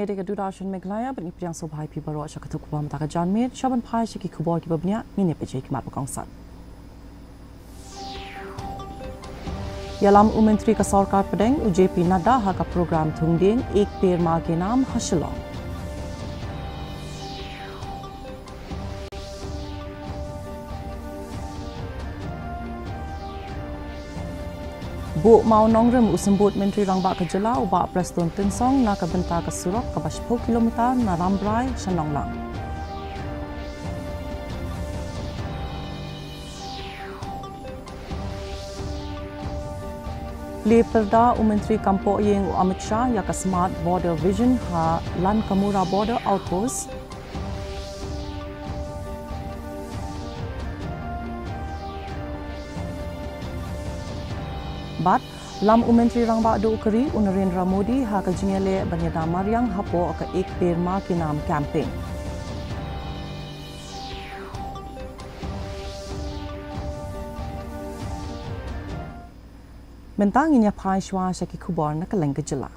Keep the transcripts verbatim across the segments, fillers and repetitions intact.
Dei ka Doordarshan Meghalaya, bad ngi pdiang sngewbha ïa phi baroh sha ka khubor mynta ka janmiet, sha ban phai sha ki khubor kiba bniah, ngin ïa peit ki mat ba kongsan. Ïalam u Myntri ka Sorkar Pdeng, u J P Nadda, ha ka program thung dieng Ek Ped Maa Ke Naam ha Shillong. Buh mawnongrim u Symbud Myntri Rangbah ka Jylla u Bah Prestone Tynsong na ka bynta ka surok kaba shiphew kilometer na Rambrai sha Nonglang. Plie pyrda u Myntri Kam Pohïing u Amit Shah ïa ka Smart Border Vision ha Lankamura Border Outpost. Bad lam u Myntri Rangbah Duh ka Ri u Narendra Modi ha ka jingïaleh ban ïada mariang hapoh ka Ek Ped Maa Ke Naam campaign. Mynta ngin ïa phai shuwa sha ki khubor na kylleng ka jylla.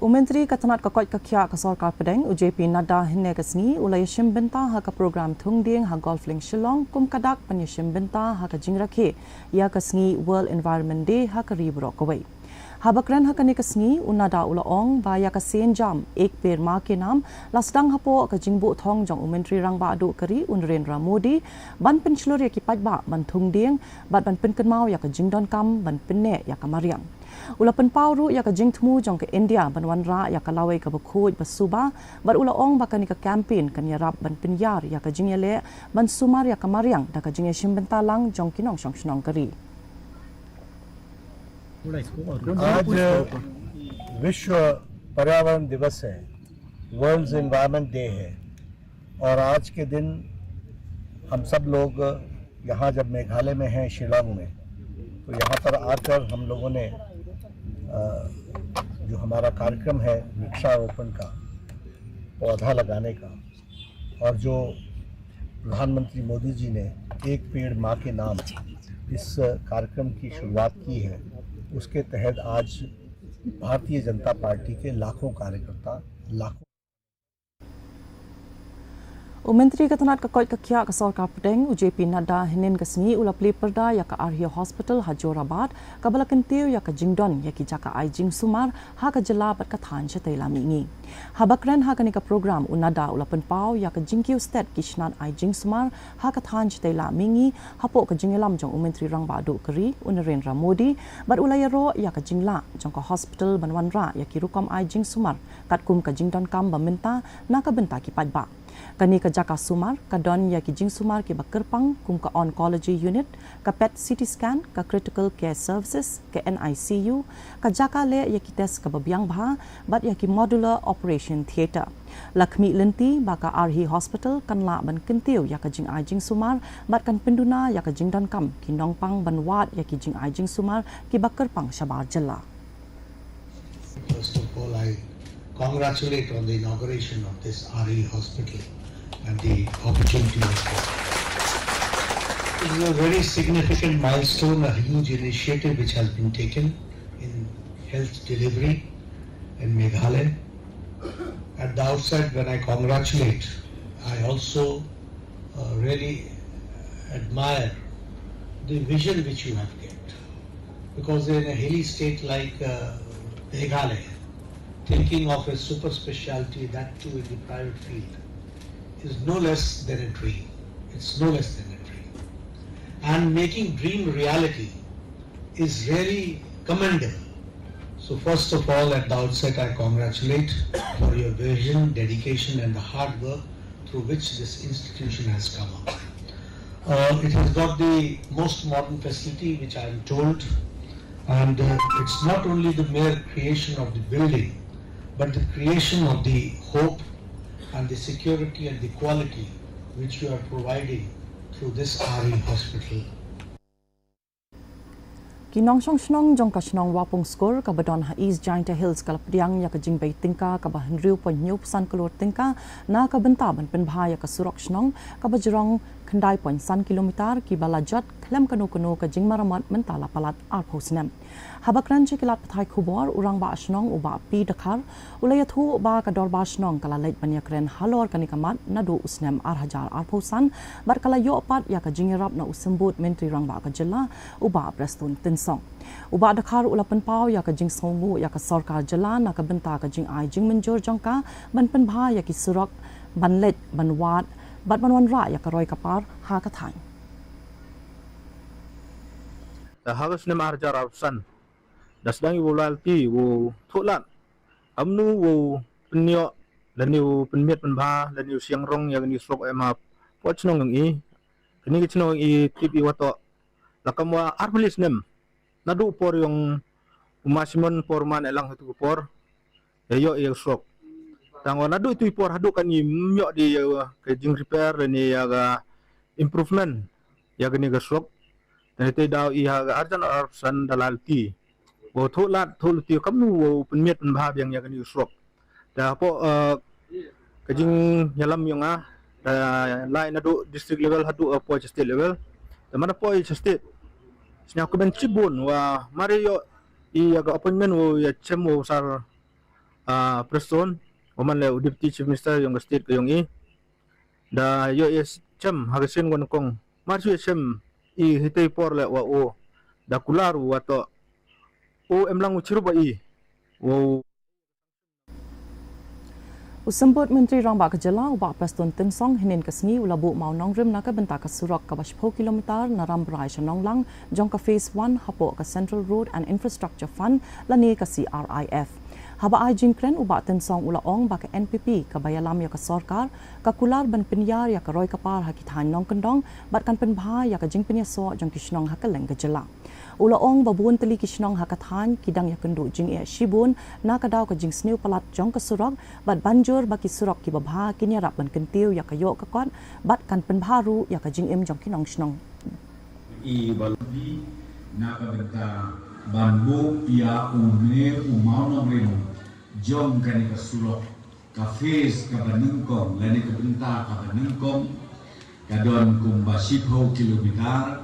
U Myntri ka tnat ka koit ka khiah ka Sorkar Pdeng, u J P Nadda, hynne ka sngi u la ïashim bynta ha ka program thung dieng ha Golf Link Shillong, kum ka dak ban ïashim bynta ha ka jingrakhe ïa ka sngi World Environment Day ha ka ri baroh kawei. Haba kren ha kane ka sngi, u Nadda u la ong ba ïa ka sienjam Ek Ped Maa Ke Naam la sdang hapoh ka jingbuh thong jong u Myntri Rangbah Duh ka Ri u Narendra Modi ban pynshlur ïa ki paidbah ban thung dieng bad ban pynkynmaw ïa ka jingdonkam ban pynneh ïa ka mariang. U la pynpaw ruh ïa ka jingthmu jong ka India ban wanrah ïa ka lawei kaba khuid ba suba, bad u la ong ba kane ka campaign kan ïarap ban pynïar ïa ka jingïaleh ban sumar ïa ka mariang da ka jingïashim bynta lang jong ki nongshong shnong ka ri. आज विश्व पर्यावरण दिवस है, वर्ल्ड एनवायरनमेंट डे है, और आज के दिन हम सब लोग यहाँ जब मेघालय में हैं, शिलोंग में, तो यहाँ पर आकर हम लोगों ने, अ, जो हमारा कार्यक्रम है वृक्षारोपण का, पौधा लगाने का, और जो प्रधानमंत्री मोदी जी ने एक पेड़ माँ के नाम इस कार्यक्रम की शुरुआत की है, उसके तहत आज भारतीय जनता पार्टी के लाखों कार्यकर्ता, लाखों U Myntri ka tnat ka koit ka khiah ka Sorkar Pdeng, u J P Nadda, hynnin ka sngi u la plie pyrda ïa ka Arhi Hospital ha Jorabat, kaba la kyntiew ïa ka jingdon ïa ki jaka ai jingsumar ha ka jylla bad ka thaiñ shatei la mihngi. Haba kren ha kane ka program, u Nadda u la pynpaw ïa ka jingkiew stet ki shnat ai jingsumar ha ka thaiñ shatei la mihngi hapoh ka jingïalam jong u Myntri Rangbah Duh ka Ri u Narendra Modi, bad u la ïaroh ïa ka jinglah jong ka hospital ban wanrah ïa ki rukom ai jingsumar katkum ka jingdonkam ba mynta na ka bynta ki paidbah. Kane ka jaka sumar ka don ïa ki jingsumar kiba kyrpang kum ka Oncology Unit, ka PET C T scan, ka Critical Care Services, ka N I C U, ka jaka leh ïa ki test kaba biang bha, bad ïa ki Modular Operation Theatre. La khmih lynti ba ka Arhi Hospital kan lah ban kyntiew ïa ka jingai jingsumar bad kan pynduna ïa ka jingdonkam ki nongpang ban wad ïa ki jingai jingsumar kiba kyrpang shabar jylla. First of all, I congratulate on the inauguration of this Arhi Hospital and the opportunity of this. This is a very significant milestone, a huge initiative which has been taken in health delivery in Meghalaya. At the outset, when I congratulate, I also, uh, really admire the vision which you have kept. Because in a hilly state like, uh, Meghalaya, thinking of a super specialty, that too in the private field, is no less than a dream. It's no less than a dream. And making dream reality is really commendable. So first of all, at the outset, I congratulate for your vision, dedication, and the hard work through which this institution has come up. Uh, it has got the most modern facility, which I am told, and, uh, it's not only the mere creation of the building, but the creation of the hope and the security and the quality which you are providing through this Arhi Hospital. Ki nongshong shnong jong ka shnong Wapung Skur kaba don ha East Jaintia Hills ka la pdiang ïa ka jingbei tyngka kaba hynriew point hynñiew phew san klur tyngka na ka bynta ban pynbha ïa ka surok shnong kaba jrong khyndai point san kilometer kiba la jot khlem kano kano ka jingmaramot mynta la palat arphew snem. Haba kren sha ki lad pathai khubor, u Rangbah Shnong u Bah P Dkhar u la ïathuh ba ka Dorbar Shnong ka la leit ban ïakren halor kane ka mat naduh u snem ar hajar arphew san bad ka la ïoh pat ïa ka jingïarap na u Symbud Myntri Rangbah ka Jylla, u Bah Prestone Tynsong. U Bah Dkhar u la pynpaw ïa ka jingsngewnguh ïa ka Sorkar Jylla na ka bynta ka jingai jingmynjur jong ka ban pynbha ïa ki surok, ban leit ban wad bad ban wanrah ïa ka roi ka par ha ka thaiñ. Da ha ka snem ar hajar arphew san da sdang ïa u loyalty, u thoh lad, kumno u pynïoh lane u pynmiat pynbha lane u shong rong ïa kane ka surok em ha pdeng shnong jong i. Kane ka shnong jong i tip i wa toh la kam wa arphew lai snem naduh por jong u Ma Shimon Pyrshah, man ïa lang ha tu ka por ïa ïoh ïa ka surok. Tang wa naduh tu i por haduh kane ym ïoh de ïa ka jing repair lane ïa ka improvement ïa kane ka surok. Te te daw i ha ka ar hajar arphew san da loyalty, u thoh lad thoh lynti kumno u pynmiat pynbha biang ïa kane ka surok. Te hapoh, eh, ka jingïalam jong nga da lai naduh district level haduh, eh, poi sha state level. Te man da poi sha state, sñiaw kmen shibun wa mar ïoh i ïa ka appointment u ïa chem u Sir, ah, Prestone, u man leh u Deputy Chief Minister jong ka state ka jong i. Da ïoh ïa chem ha ka sien wa nyngkong, mar shu ïa chem i hitei por leh wa u da kular u wa toh u em lang u chirup wa i. Wa u U Symbud Myntri Rangbah ka Jylla, u Bah Prestone Tynsong, hynnin ka sngi u la buh mawnongrim na ka bynta ka surok kaba shiphew kilometer na Rambrai sha Nonglang jong ka phase one hapoh ka Central Road and Infrastructure Fund lane ka C R I F. Haba ai jingkren, u Bah Tynsong u la ong ba ka N P P kaba ïalam ïa ka sorkar ka kular ban pynïar ïa ka roi ka par ha ki thaiñ nongkyndong bad kan pynbha ïa ka jingpynïasoh jong ki shnong ha kylleng ka jylla. U la ong ba bun tylli ki shnong ha ka thaiñ ki dang ïakynduh jingeh shibun na ka daw ka jingsniew palat jong ka surok bad ban jur ba ki surok kiba bha kin ïarap ban kyntiew ïa ka ïoh ka kot bad kan pynbha ruh ïa ka jingim jong ki nongshnong. I ba la bi na ka bynta ban buh ïa une u mawnongrim jong kane ka surok, ka phase kaba nyngkong lane ka bynta kaba nyngkong ka don kumba shiphew kilometer.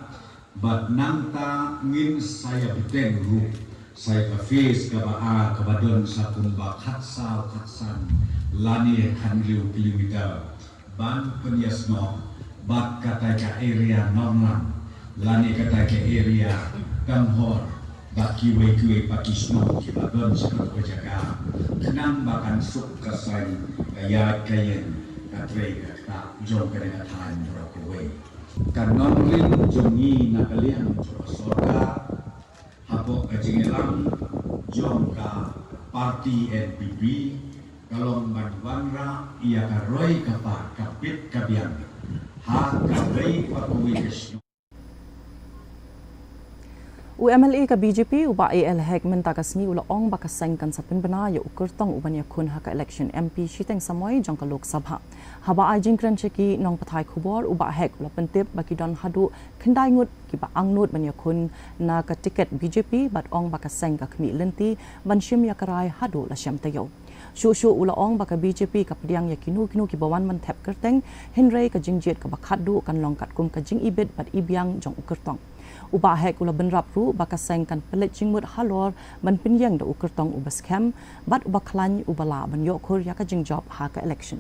Bad nangta ngin sa ïa bteng ruh sa ïa ka phase kaba ar kaba don sa kumba khatsaw khatsan lane khathynriew kilometer ban pynïasnoh bad kata ka area Nonglang lane kata ka area Kanghor bad kiwei kiwei pat ki shnong kiba don sa kata ka jaka, khnang ba kan suk ka saiñ ka ïaid ka ïeng ka trei ka ktah jong kane ka thaiñ baroh kawei. Ka nongrim jong ngi na ka liang jong ka sorkar hapoh ka jingïalam jong ka party N P P ka long ban wanrah ïa ka roi ka par ka bit ka biang ha kawei pa kawei ka shnong. U M L A ka B J P, u Bah A L Hek, mynta ka sngi u la ong ba ka seng kan sa pynbna ïa u kyrtong uban ïakhun ha ka election M P shiteng samoi jong ka Lok Sabha. Haba ai jingkren sha ki nongpathai khubor, u Bah Hek u la pyntip ba ki don haduh khyndai ngut kiba angnud ban ïakhun na ka tiket B J P bad ong ba ka seng ka khmih lynti ban shim ïa ka rai haduh la shem taïew. Shuh shuh u la ong ba ka B J P ka pdiang ïa kino kino kiba wan ban thep kyrteng, hynrei ka jingjied kaba khatduh kan long katkum ka jingibit bad ibiang jong u kyrtong. U Bah Hek u la bynrap ruh ba ka seng kan pynleit jingmut halor ban pynïeng da u kyrtong uba skhem bad uba khlaiñ uba lah ban ïoh khur ïa ka jingjop ha ka election.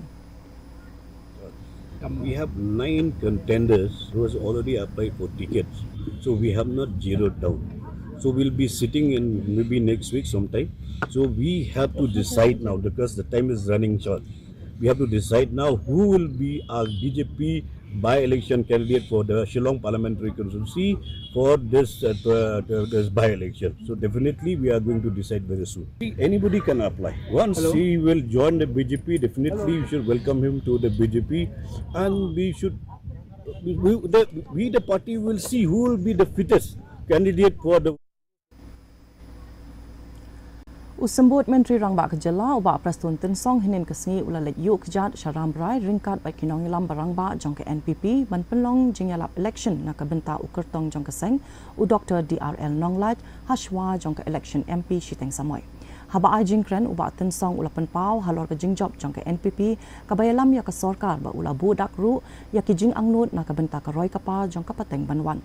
We have nine contenders who has already applied for tickets. So we have not zeroed down. So we'll be sitting in maybe next week sometime. So we have to decide now because the time is running short. We have to decide now who will be our B J P by-election candidate for the Shillong Parliamentary Constituency for this, uh, to, uh, to this by-election. So definitely we are going to decide very soon. Anybody can apply. Once he will join the B J P, definitely we should welcome him to the B J P, and we should, we, we, the, we the party will see who will be the fittest candidate for the U Symbud Myntri Rangbah ka Jylla, u Bah Prestone Tynsong, hynnin ka sngi u la leit ïuh kjat sha Rambrai ryngkat bad ki nongïalam ba rangbah jong ka N P P ban pynlong jingïalap election na ka bynta u kyrtong jong ka seng, u Doktor D R L Nonglait, hashwa jong ka election M P shiteng samoi. Haba ai jingkren, u Bah Tynsong u la pynpaw halor ka jingjop jong ka N P P kaba ïalam ïa ka sorkar bad u la buh dak ruh ïa ki jingangnud na ka bynta ka roi ka par jong ka pateng ban wan.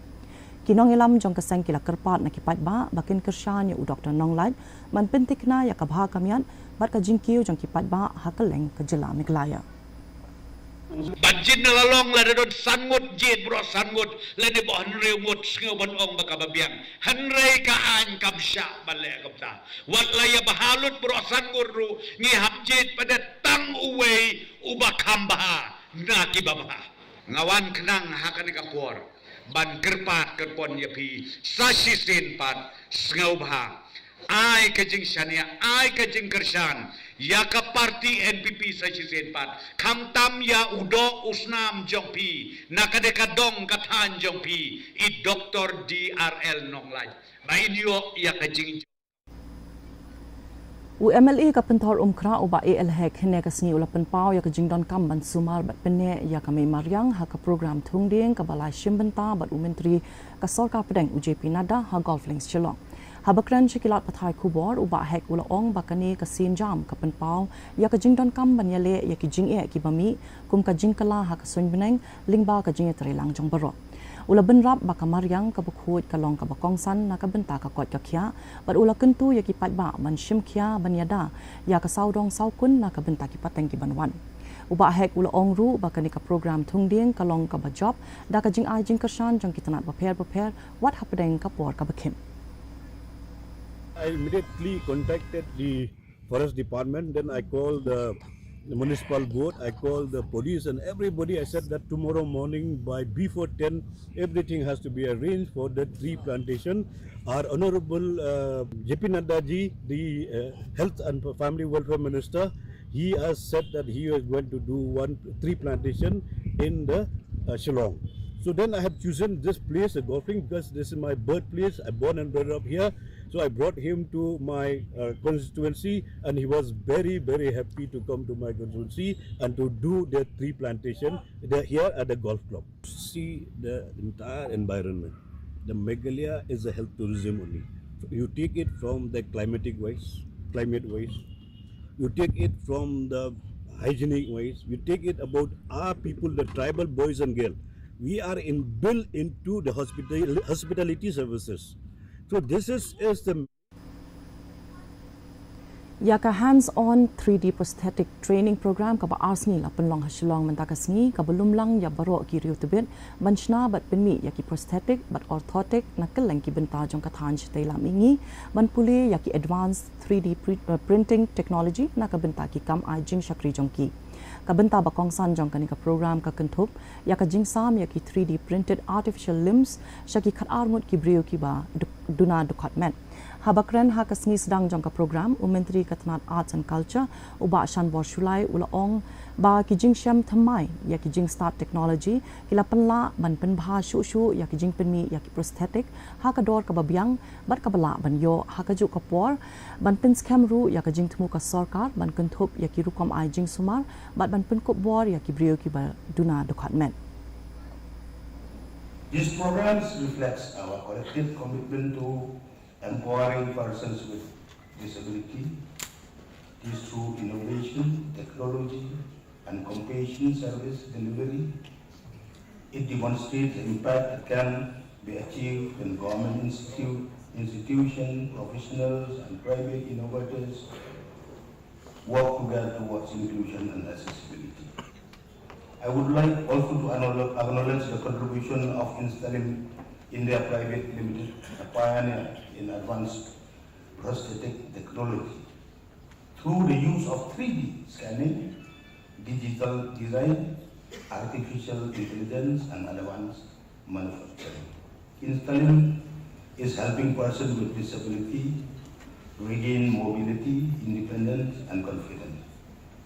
Ki nongïalam jong ka seng ki la kyrpad na ki paidbah ba kin kyrshan ïa u Doktor Nonglait ban pynthikna ïa ka bha ka miat bad ka jingkiew jong ki paidbah ha kylleng ka jylla Meghalaya. Ban jied na la long lada don san ngut, jied baroh san ngut, lane baroh hynriew ngut, sngew ban ong ba kaba biang. Hynrei ka aiñ kam shah ban leh kumta. Wat la ïa bha lut baroh san ngut ruh, ngi hap jied pat de tang uwei uba kham bha na kiba bha. Nga wan khnang ha kane ka por ban kyrpad kyrpon ïa phi sa shisien pat, sngewbha ai ka jingshaniah, ai ka jingkyrshan ïa ka party N P P sa shisien pat, khamtam ïa u doh u snam jong phi na ka dei ka dong ka thaiñ jong phi, i Doktor D R L Nonglait, ba in ïoh ïa ka jing U M L A ka Pynthorumkhrah u Bah A L Hek hynne ka sngi u la pynpaw ïa ka jingdonkam ban sumar bad pynneh ïa ka mei mariang ha ka program thung dieng kaba la shim bynta bad u Myntri ka Sorkar Pdeng u J P Nadda ha Golf Links Shillong. Haba kren sha ki lad pathai khubor, u Bah Hek u la ong ba kane ka sienjam ka pynpaw ïa ka jingdonkam ban ïaleh ïa ki jingeh kiba mih kum ka jingkylla ha ka suiñ bneng lyngba ka jingïatreilang jong baroh. U la bynrap ba ka mariang kaba khuid ka long kaba kongsan na ka bynta ka koit ka khiah, bad u la kyntu ïa ki paidbah ban shim khia ban ïada ïa ka sawdong sawkun na ka bynta ki pateng kiban wan. U Bah Hek u la ong ruh ba kane ka program thung dieng ka long kaba jop da ka jingai jingkyrshan jong ki tnat bapher bapher wat hapdeng ka por kaba khim. I immediately contacted the forest department. Then I called the municipal board. I called the police and everybody. I said that tomorrow morning by before ten, everything has to be arranged for the tree plantation. Our Honorable uh, J P Nadda ji, the uh, Health and Family Welfare Minister, he has said that he is going to do one tree plantation in the uh, Shillong. So then I have chosen this place, the Golf Link, because this is my birthplace. I born and brought up here. So I brought him to my uh, constituency, and he was very, very happy to come to my constituency and to do the tree plantation there, here at the golf club. See the entire environment. The Meghalaya is a health tourism only. You take it from the climatic wise, climate wise. You take it from the hygienic wise. You take it about our people, the tribal boys and girls. We are inbuilt into the hospital, hospitality services. So this is, is the Ïa ka Hands On three D Prosthetic Training Program kaba ar sngi la pynlong ha Shillong mynta ka sngi, kaba lumlang ïa baroh ki riew tbit ban shna bad pynmih ïa ki prosthetic bad orthotic na kylleng ki bynta jong ka thaiñ shatei lam mihngi, ban pule ïa ki advanced three D pri- uh, printing technology na ka bynta ki kam ai jingshakri jong ki. Ka bynta ba kongsan jong kane ka program ka kynthup ïa ka jingsam ïa ki three D printed artificial limbs sha ki khatar ngut ki briew kiba duna dkhot met. Haba kren ha ka sngi sdang jong ka program, u Myntri ka tnat Arts and Culture, u Bah Shanbor Shullai, u la ong ba ki jingshem thymmai ïa ki jingstad technology ki la pynlah ban pynbha shuh shuh ïa ki jingpynmih ïa ki prosthetic ha ka dor kaba biang bad kaba lah ban ïoh ha kajuh ka por, ban pynskhem ruh ïa ka jingthmu ka sorkar ban kynthup ïa ki rukom ai jingsumar bad ban pynkup bor ïa ki briew kiba duna dkhot met. This program reflects our collective commitment to empowering persons with disability. This through innovation, technology, and compassion service delivery. It demonstrates the impact that can be achieved when government institu- institutions, professionals, and private innovators work together towards inclusion and accessibility. I would like also to acknowledge the contribution of Installim India Private Limited, a pioneer in advanced prosthetic technology, through the use of three D scanning, digital design, artificial intelligence, and advanced manufacturing. Installim is helping persons with disability regain mobility, independence, and confidence.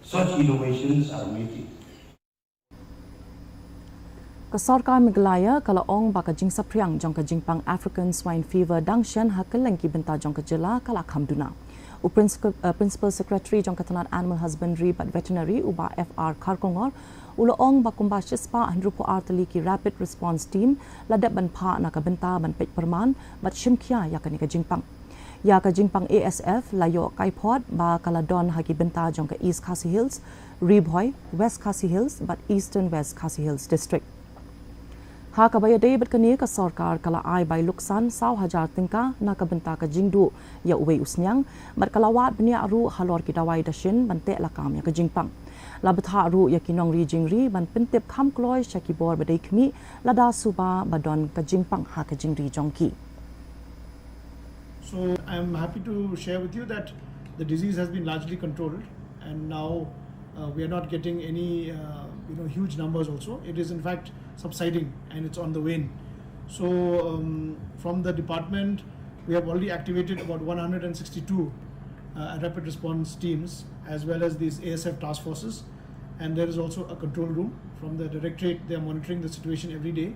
Such innovations are making Ka Sorkar Meghalaya ka la ong ba ka jingsaphriang jong ka jingpang African Swine Fever dang shen ha kylleng ki bynta jong ka jylla ka la kham duna. U Principal, uh, Principal Secretary jong ka tnat Animal Husbandry bad Veterinary, u Bah F R Kharkongor, u la ong ba kumba shispah hynriewphew ar tylli ki Rapid Response Team la dep ban phah na ka bynta ban peit pyrman bad shim khia ïa kane ka jingpang. Ïa ka jingpang A S F la ïoh kaiphod ba ka la don ha ki bynta jong ka East Khasi Hills, Ri Bhoi, West Khasi Hills bad Eastern West Khasi Hills District. Ha kaba ïadei bad kane, ka sorkar ka la ai bai luksan saw hajar tyngka na ka bynta ka jingduh ïa uwei u sniang, bad ka la wad bniah ruh halor ki dawai dashin ban teh lakam ïa ka jingpang. La bthah ruh ïa ki nongri jingri ban pyntip kham kloi sha ki bor ba dei khmih lada suba ba don ka jingpang ha ka jingri jong ki. So I'm happy to share with you that the disease has been largely controlled, and now uh, we are not getting any uh, you know, huge numbers also. It is in fact subsiding and it's on the wane. So um, from the department, we have already activated about one hundred sixty-two uh, rapid response teams as well as these A S F task forces. And there is also a control room from the directorate. They are monitoring the situation every day,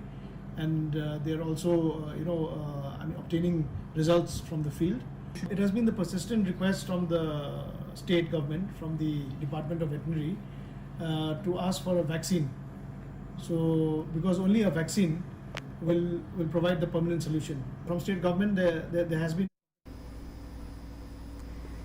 and uh, they are also, uh, you know, uh, I mean, obtaining results from the field. It has been the persistent request from the state government, from the Department of Veterinary, uh, to ask for a vaccine. So, because only a vaccine will will provide the permanent solution. From state government, there there, there has been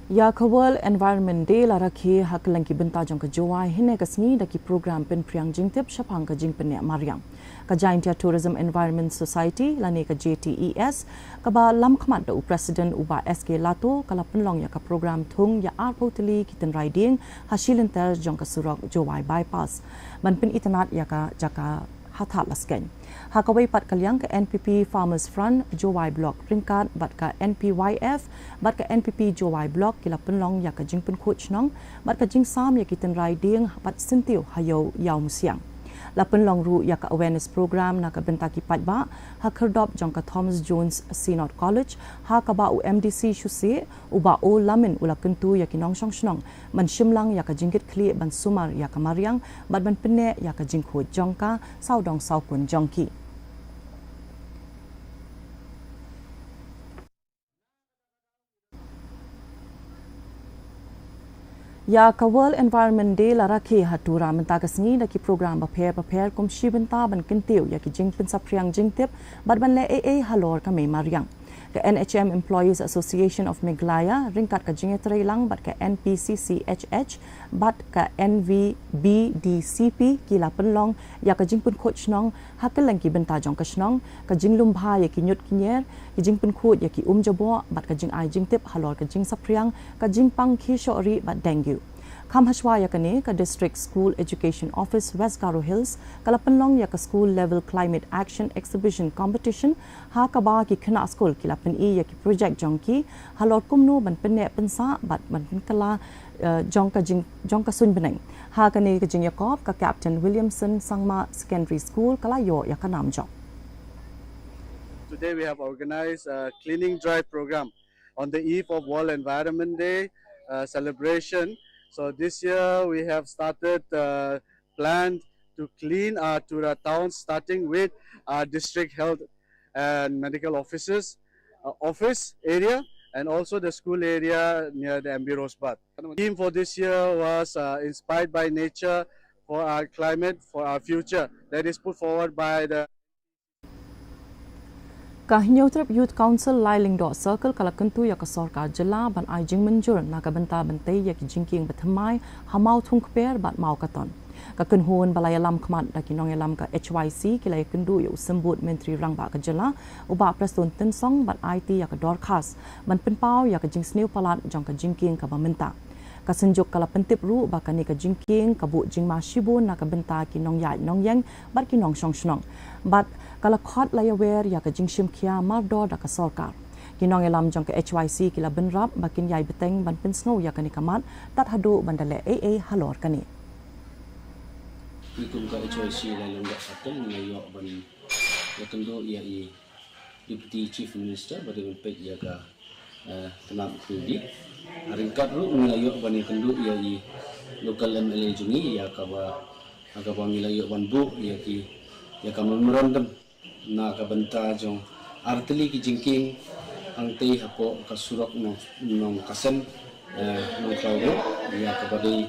Ïa ka World Environment Day la rakhe ha kylleng ki bynta jong ka Jowai hynne ka sngi da ki program pynphriang jingtip shaphang ka jingpynneh mariang. Ka Jaintia Tourism Environment Society lane ka J T E S, kaba lamkhmat da u President u Bah S K Lato, ka la pynlong ïa ka program thung ïa arphew tylli ki tynrai dieng ha shilynter jong ka surok Jowai Bypass ban pynitynnad ïa ka jaka ha Thadlaskein. Ha kawei pat ka liang, ka N P P Farmers Front Jowai Block ryngkat bad ka N P Y F bad ka N P P Jowai Block ki la pynlong ïa ka jingpynkhuid shnong bad ka jingsam ïa ki tynrai dieng bad syntiew ha Ïew Ïawmusiang. La pynlong ruh ïa ka awareness program na ka bynta ki paidbah ha khyrdop jong ka Thomas Jones Synod College, ha kaba u M D C shuh shuh, u Bah O Lamin, u la kyntu ïa ki nongshong shnong ban shim lang ïa ka jingkitkhlieh ban sumar ïa ka mariang bad ban pynneh ïa ka jingkhuid jong ka sawdong sawkun jong ki. Ïa ka World Environment Day la rakhe ha Tura mynta ka sngi da ki program bapher bapher kum shi bynta ban kyntiew ïa ki jingpynsaphriang jingtip bad ban leh ei ei halor ka mei mariang. Ka N H M Employees Association of Meghalaya ryngkat ka jingïatreilang bad ka N P C C H H bad ka N V B D C P ki la pynlong ïa ka jingpynkhuid shnong ha kylleng ki bynta jong ka shnong, ka jinglum bha ïa ki ñiut ki ñier, ki jingpynkhuid ïa ki um jaboh bad ka jingai jingtip halor ka jingsaphriang ka jingpang khie shoh rieh bad dengue. Kham hashwa ïa kane, ka District School Education Office West Garo Hills ka la pynlong ïa ka School Level Climate Action Exhibition Competition, ha kaba ki khynnah skul ki la pyni ïa ki projek jong ki halor kumno ban pynneh pynsah bad ban pynkylla, eh, jong ka jing, jong ka suiñ bneng. Ha kane ka jingïakop, ka Captain Williamson Sangma Secondary School ka la ïoh ïa ka nam jong. Today we have organized a cleaning drive program on the eve of World Environment Day uh, celebration. So this year we have started uh, planned to clean our Tura town, starting with our district health and medical offices uh, office area, and also the school area near the M B Rosebud. The theme for this year was uh, inspired by nature, for our climate, for our future. That is put forward by the Ka Hynñiewtrep Youth Council Lailingdoh Circle ka la kyntu ïa ka sorkar jylla ban ai jingmynjur na ka bynta ban tei ïa ki jingkieng bathymmai ha Mawthungkper bad Mawkaton. Ka kynhun ba la ïalam khmat da ki nongïalam ka H Y C ki la ïakynduh ïa u Symbud Myntri Rangbah ka jylla, u Bah Prestone Tynsong, ban aiti ïa ka dorkhas ban pynpaw ïa ka jingsniew palat jong ka jingkieng kaba mynta. Ka Synjuk ka la pyntip ruh ba kane ka jingkieng ka buh jingma shibun na ka bynta ki nongïaid nongïeng bad ki nongshong shnong, bad ka la khot la ïawer ïa ka jingshim khia mardor da ka sorkar. Ki nongïalam jong ka H Y C ki la bynrap ba kin ïai bteng ban pynsngew ïa kane ka mat tad haduh ban da leh ei ei halor kane. Ngi kum ka H Y C Lailingdoh Circle ngi la ïoh ban ïakynduh ïa i Deputy Chief Minister ba dei ban peit ïa ka, eh, tnat Khyndiat. Ryngkat ruh ngi la ïoh ban ïakynduh ïa i local M L A jong ngi ïa kaba, ïa kaba ngi la ïoh ban buh ïa ki, ïa ka memorandum na ka bynta jong artylli ki jingkieng hangtei hapoh ka surok Nong, Nongkasen, eh, Nongkhlaw Road, ïa kaba dei,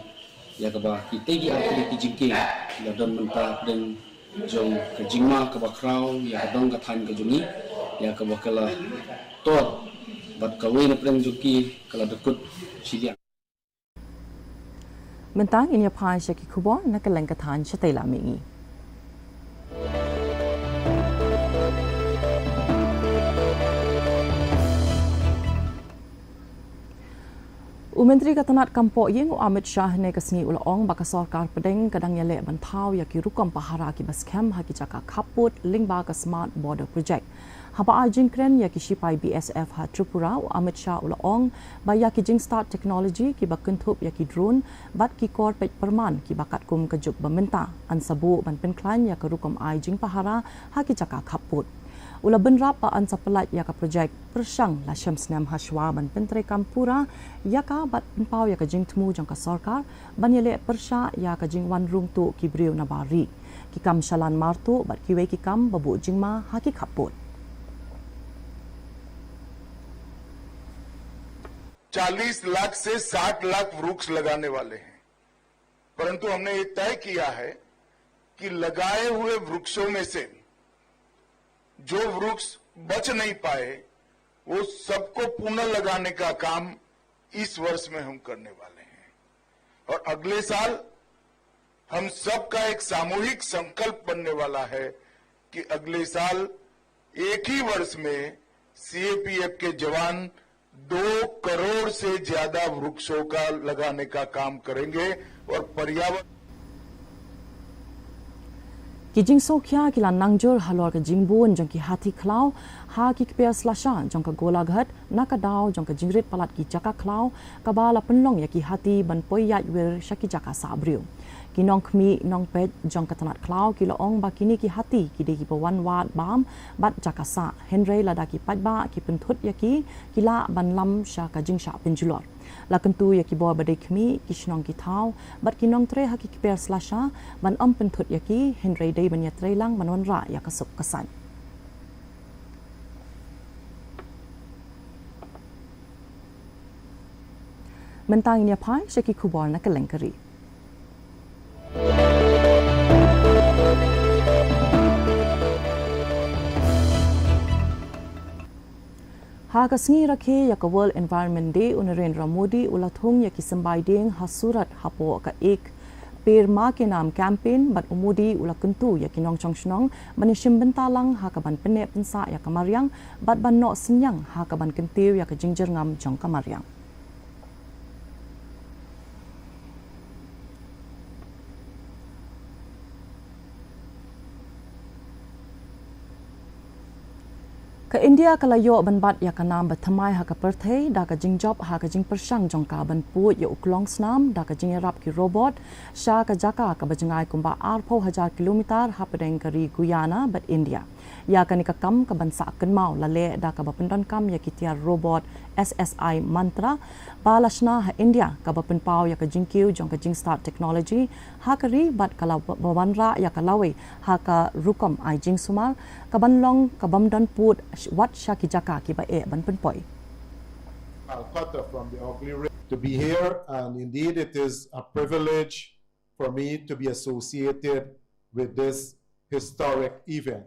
ïa kaba kitei ki artylli ki jingkieng la don mynta hapdeng jong ka jingma kaba khraw ïa ka dong ka thaiñ ka jong ngi, ïa kaba ka la tor Bad kawei na pdeng jong ki ka la da kut shiliang. Mynta ngin ïa phai sha ki khubor na ka lyngkha thaiñ shatei la mihngi. U Myntri ka tnat kam pohïing u Amit Shah ne ka sngi u la ong ba ka sorkar pdeng ka dang ïaleh ban thaw ïa ki rukom pahara kiba skhem ha ki jaka khappud lyngba ka Smart Border Project. Haba ai jingkren ïa ki sipai B S F ha Tripura, u Amit Shah u la ong ba ïa ki jingstad technology kiba kynthup ïa ki drone bad ki kor peit pyrman kiba katkum ka juk ba mynta, yn sa buh ban pynkhlaiñ ïa ka rukom ai jingpahara ha ki jaka khappud. U la bynrap ba yn sa pyllait ïa ka projek pyrshang la shi snem hashwa ban pyntreikam pura ïa ka bad pynpaw ïa ka jingthmu jong ka sorkar ban ïaleh pyrshah ïa ka jingwan rung tuh ki briew na bar ri, ki kam shalan mar tuh bad kiwei ki kam ba buh jingma ha ki khappud. चालीस लाख से साठ लाख वृक्ष लगाने वाले हैं, परंतु हमने ये तय किया है कि लगाए हुए वृक्षों में से जो वृक्ष बच नहीं पाए, वो सबको पुनः लगाने का काम इस वर्ष में हम करने वाले हैं। और अगले साल हम सबका एक सामूहिक संकल्प बनने वाला है कि अगले साल एक ही वर्ष में सीएपीएफ के जवान दो करोड़ से ज्यादा वृक्षों का लगाने का काम करेंगे और पर्यावरण Ki jingsngewkhia ki la nang jur halor ka jingbun jong ki hathi khlaw ha ki kper slasha jong ka Golaghat na ka daw jong ka jingrit palat ki jaka khlaw kaba la pynlong ïa ki hathi ban poi ïaid wir sha ki jaka sah briew. Ki nongkhmih nongpeit jong ka tnat khlaw ki la ong ba kine ki hathi ki dei kiba wan wad bam bad jaka sah, hynrei lada ki paidbah ki pynthut ïa ki, ki lah ban lam sha ka jingshah pynjulor. La kyntu ïa ki bor ba dei khmih, ki shnong ki thaw bad ki nongtrei ha ki kper slasha ban ym pynthut ïa ki, hynrei dei ban ïatreilang ban wanrah ïa ka suk ka saiñ. Mynta ngin ïa phai sha ki khubor na kylleng ka ri. Ha ka sngi rakhe ïa ka World Environment Day, u Narendra Modi u la thung ïa ki symbai dieng ha Surat hapoh ka Ek Ped Maa Ke Naam campaign bad u Modi u la kyntu ïa ki nongshong shnong ban ïashim bynta lang ha kaban pynneh pynsah ïa ka mariang bad ban noh synñiang ha kaban kyntiew ïa ka jingjyrngam jong ka mariang. Ka India ka la ïoh ban bat ïa ka nam ba thymmai ha ka pyrthei da ka jingjop ha ka jingpyrshang jong ka ban pud ïa u klong snam da ka jingïarap ki robot sha ka jaka kaba jngai kumba arphew hajar kilometer hapdeng ka ri Guyana bad India. Ïa kane ka kam kaban sah kynmaw la leh da kaba pyndonkam ïa ki tiar robot S S I Mantra ba la shna ha India, kaba pynpaw ïa ka jingkiew jong ka jingstad technology ha ka ri bad ka la ba wanrah ïa ka lawei ha ka rukom ai jingsumar kaban long kabym don pud wat sha ki jaka kiba eh ban pynpoi. Calcutta from the ugly ri-, to be here, and indeed it is a privilege for me to be associated with this historic event.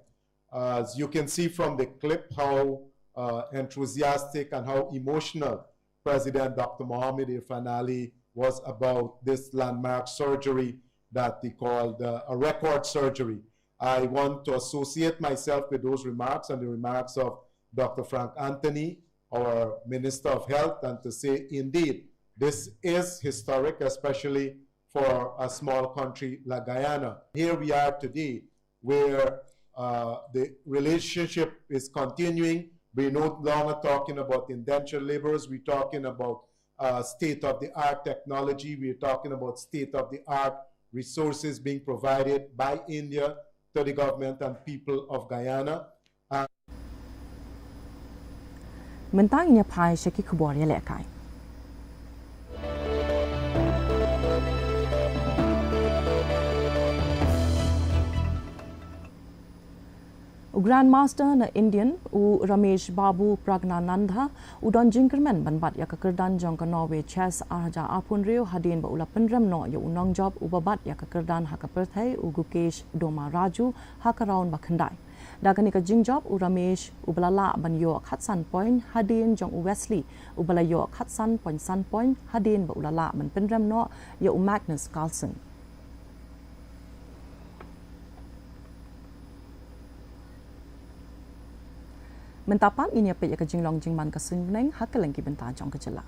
As you can see from the clip, how, uh, enthusiastic and how emotional President Doctor Mohamed Irfan Ali was about this landmark surgery that he called, uh, a record surgery. I want to associate myself with those remarks and the remarks of Doctor Frank Anthony, our Minister of Health, and to say, indeed, this is historic, especially for a small country like Guyana. Here we are today, where, uh, the relationship is continuing. We're no longer talking about indentured laborers. We're talking about, uh, state-of-the-art technology. We're talking about state-of-the-art resources being provided by India to the government and people of Guyana. Uh, Mynta ngin ïa phai sha ki khubor ïalehkai. U Grandmaster na Indian, u Ramesh Babu Praggnanandha, u don jingkyrmen ban bat ïa ka kyrdan jong ka Norway Chess ar hajar arphew hynriew hadien ba u la pynrem noh ïa u nongjop uba bat ïa ka kyrdan ha ka pyrthei, u Gukesh Dommaraju, ha ka round ba khyndai. Da kane ka jingjop, u Ramesh uba la lah ban ïoh khatsan point hadien jong u Wesley uba la ïoh khatsan point san point hadien ba u la lah ban pynrem noh ïa u Magnus Carlsen. Mynta pat ngin ïa peit ïa ka jinglong jingman ka suiñ bneng ha kylleng ki bynta jong ka jylla.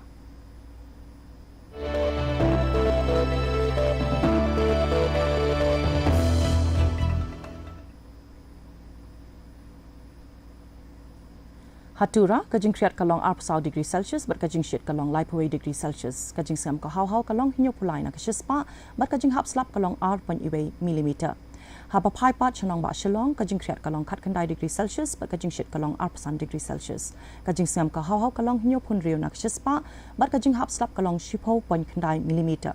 Ha Tura, ka jingkhriat ka long arphew saw degree Celsius bad ka jingshit ka long laiphew wei degree Celsius. Ka jingsngem ka hawhaw ka long hynñiewphew lai na ka shispah bad ka jinghap slap ka long ar point wei millimeter. Haba phai pat sha nongbah Shillong, ka jingkhriat ka long khatkhyndai degree Celsius bad ka jingshit ka long arphew san degree Celsius. Ka jingsngem ka hawhaw ka long hynñiewphew hynriew na ka shispah bad ka jinghap slap ka long shiphew point khyndai millimeter.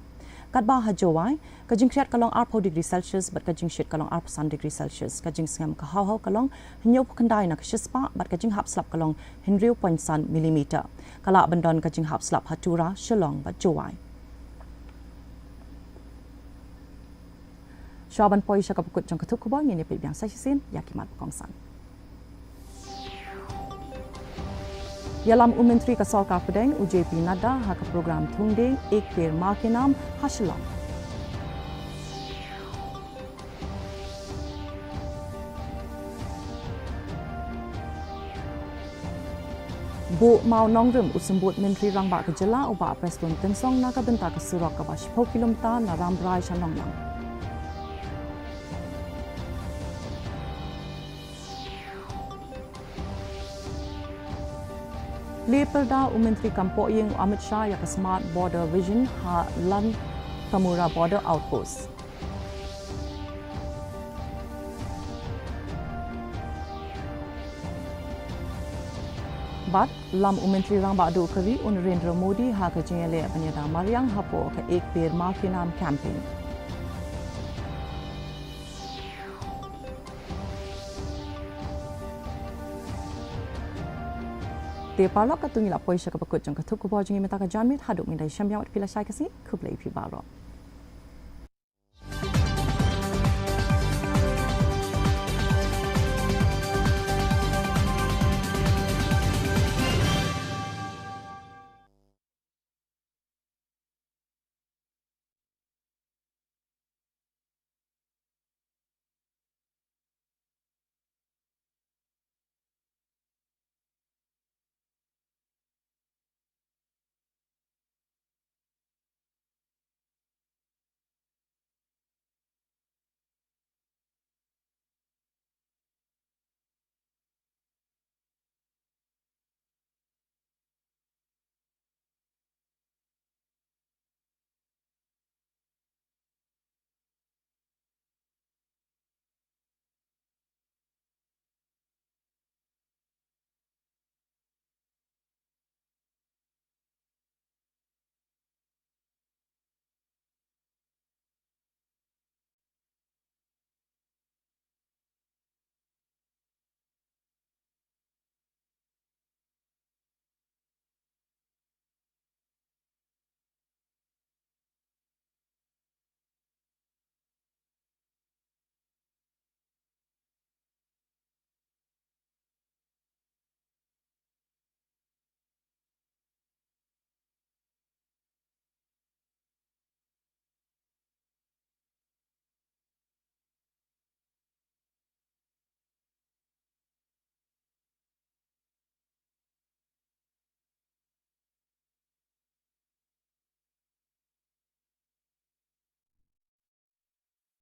Katba ha Jowai, ka jingkhriat ka long arphew degree Celsius bad ka jingshit ka long arphew san degree Celsius. Ka jingsngem ka hawhaw ka long hynñiewphew khyndai na ka shispah bad ka jinghap slap ka long hynriew point san millimeter. Ka lah ban don ka jinghap slap ha Tura, Shillong bad Jowai. Shuwa ban poi sha kaba kut jong ka thup khubor, ngin ïa peit biang sa shisien ïa ki mat ba kongsan. Ïalam u Myntri ka Sorkar Pdeng u J P Nadda ha ka program thung dieng Ek Ped Maa Ke Naam ha Shillong. Buh Mawlyngngoh u Symbud Myntri Rangbah ka Jylla u Bah Prestone Tynsong na ka bynta ka surok kaba shiphew kilometer na Rambrai sha Nonglang. Leh pyrda u Myntri kam Pohïing u Amit Shah ïa ka Smart Border Vision ha Lankamura Border Outpost. Bad lam u Myntri Rangbah Duh ka Ri u Narendra Modi ha ka jingïaleh ban ïada mariang hapoh ka Ek Ped Maa Ke Naam campaign. Te paralok, katto ngi la poi sha kaba kut jong ka thup khubor jong ngi mynta ka janmiet, haduh ngin da ïashem biang bad phi lashai ka sngi, khublei phi baroh.